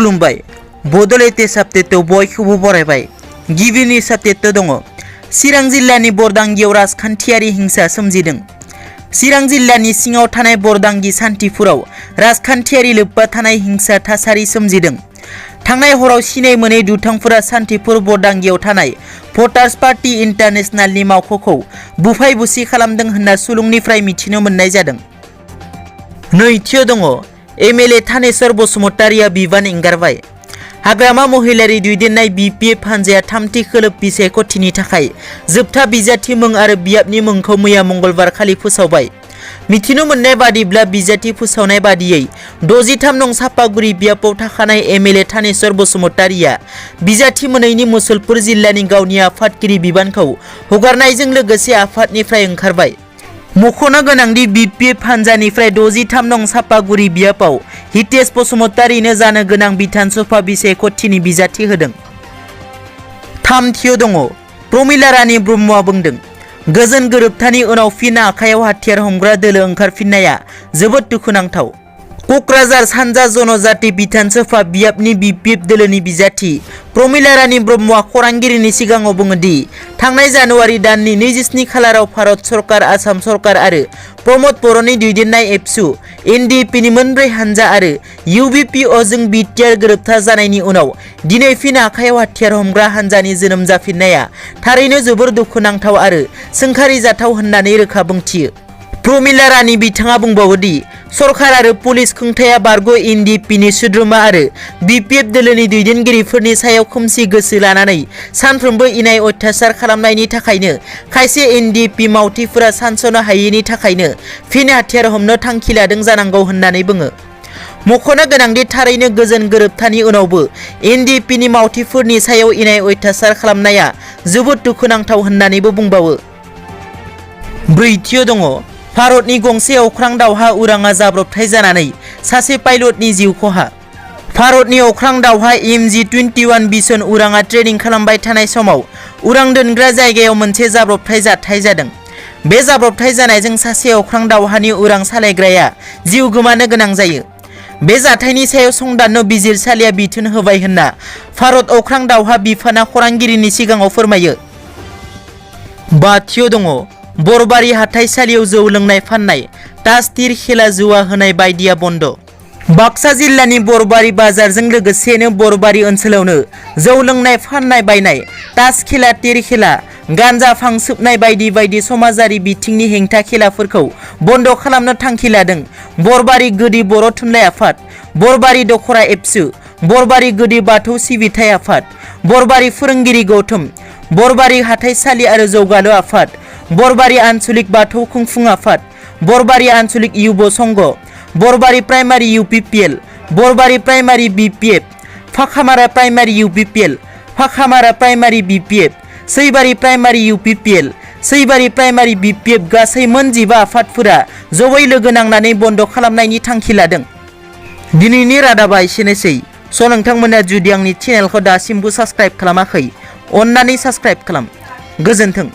खुलुमबाय बड'लेटेस्ट आपडेटआव बयखौबो बरायबाय। गिबि आपडेट दङ। चिरां जिल्लानि बरदांगियाव राजखान्थियारि हिंसा सोमजिदों। चिरां जिल्लानि सिङाव थानाय बरदांगि सान्थिपुराव राजखान्थियारि लोब्बा थानाय हिंसा थासारि सोमजिदों। थांनाय हराव सिनाय मोनै दुथांफोरा सान्थिपुर बरदांगियाव थानाय भटार्स पार्टी इन्टारनेशनेलनि मावख'खौ बुफाय बुसि खालामदों होनना सुलुंनिफ्राय मिथिनो मोननाय जादों। नैथियाव दङ। एमएलए थानेश्वर बसुमतारिया बिबान एंगारबाय। हाग्रामा महिलारि दैदेननाय बिपिएफ हानजाया थामथि खोलोब बिसायख'थिनि थाखाय जोबथा बिजाथि मुं आरो बियाबनि मुंखौ मैया मंगलबार खालि फोसावबाय। मिथिनो मोननाय बादिब्ला बिजाथि फोसावनाय बादियै 63 नं सापागुरि बियाबाव थाखानाय एमएलए थानेश्वर बसुमतारिया बिजाथि मोनैनि मुसलपुर जिल्लानि गावनि आफादगिरि बिबानखौ हगारनायजों लोगोसे आफादनिफ्राय ओंखारबाय। मख'नो गोनांदि बिपिएफ हानजानिफ्राय 63 नं सापागुरि बियाबाव हितेश बसुमतारिनो जानो गोनां बिधान सभा बिसायख'थिनि बिजाथि होदों। थामथियाव दङ। प्रमिला रानी ब्रह्मआ बुंदों, गोजोन गोरोबथानि उनाव फिन आखायाव हाथियार हमग्रा दोलो ओंखारफिननाया जोबोद दुखुनांथाव। क'क्राझार सानजा जनजाति बिधान सभा बियाबनि बिपिएफ दोलोनि बिजाथि प्रमिला रानी ब्रह्मआ खौरांगिरिनि सिगाङाव बुङोदि थांनाय जानुवारि दाननि 27 खालाराव भारत सरकार, आसाम सरकार आरो प्रमद बर'नि दैदेननाय एबसु एनडिएफनि मोनब्रै हानजा आरो इउबिपिअजों बिटिआर गोरोबथा जानायनि उनाव दिनै फिन आखायाव हाथियार हमग्रा हानजानि जोनोम जाफिननाया थारैनो जोबोर दुखुनांथाव आरो सोंखारिजाथाव होननानै रोखा बुंथियो। प्रमिला रानी बिथाङा बुंबावोदि सरकार आरो पुलिस खुंथाया बारग' एनडिएफनि सोद्रोमा आरो बिपिएफ दोलोनि दैदेनगिरिफोरनि सायाव खोमसि गोसो लानानै सानफ्रोमबो इनाय अत्याचार खालामनायनि थाखायनो खायसे एनडिएफपि मावथिफोरा सानस'नो हायैनि थाखायनो फिन हाथियार हमनो थांखि लादों जानांगौ होननानै बुङो। मख'नो गोनांदि थारैनो गोजोन गोरोबथानि उनावबो एनडिएफपिनि मावथिफोरनि सायाव इनाय अत्याचार खालामनाया जोबोद दुखुनांथाव होननानैबो बुंबावो। ब्रैथियाव दङ। भारतनि गंसे अख्रां दावहा उराङा जाब्रबथाय जानानै सासे पाइलटनि जिउ खहा। भारतनि अख्रां दावहा MG-21 बिसन उराङा ट्रेनिं खालामबाय थानाय समाव उरां दोनग्रा जायगायाव मोनसे जाब्रबथाय जाथाय जादों। बे जाब्रबथाय जानायजों सासे अख्रां दावहानि उरां सालायग्राया जिउ गोमानो गोनां जायो। बे जाथायनि सायाव संदाननो बिजिरसालिया बिथोन होबाय होनना भारत अख्रां दावहा बिफाना खौरांगिरिनि सिगाङाव फोरमायो। बाथियाव दङ। बरबारि हाथाइसालियाव जौ लोंनाय फाननाय, तास तीर खेला जुवा होनाय बायदिया बन्द'। बाक्सा जिल्लानि बरबारि बाजारजों लोगोसेनो बरबारि ओनसोलावनो जौ लोंनाय फाननाय बायनाय, तास खेला, तीर खेला, गान्जा फां सोबनाय बायदि बायदि समाजारि बिथिंनि हेंथा खेलाफोरखौ बन्द' खालामनो थांखि लादों बरबारि गोदी बर' थुनलाइ आफाद, बरबारि दखरा एबसु, बरबारि गोदी बाथौ सिबिथाय आफाद, बरबारि फोरोंगिरि गौथुम, बरबारि हाथाइसालि आरो जौगालु आफाद, बरबारि आन्चलिक बाथौ खुंफुं आफाद, बरबारि Anchalik Yuba Sangha, Borbari primary UPPL, Borbari primary BPF, Phakhamara primary UPPL, Phakhamara primary BPF, Saibari primary UPPL, Saibari primary BPF गासै मोन 15 आफादफोरा जयै लोगो नांनानै बन्द' खालामनायनि थांखि लादों। दिनैनि रादाबा एसेनोसै। नोंथांमोना जुदि आंनि चेनेलखौ दासिमबो साबस्क्राइब खालामाखै, अन्नानै साबस्क्राइब खालाम। गोजोन्थों।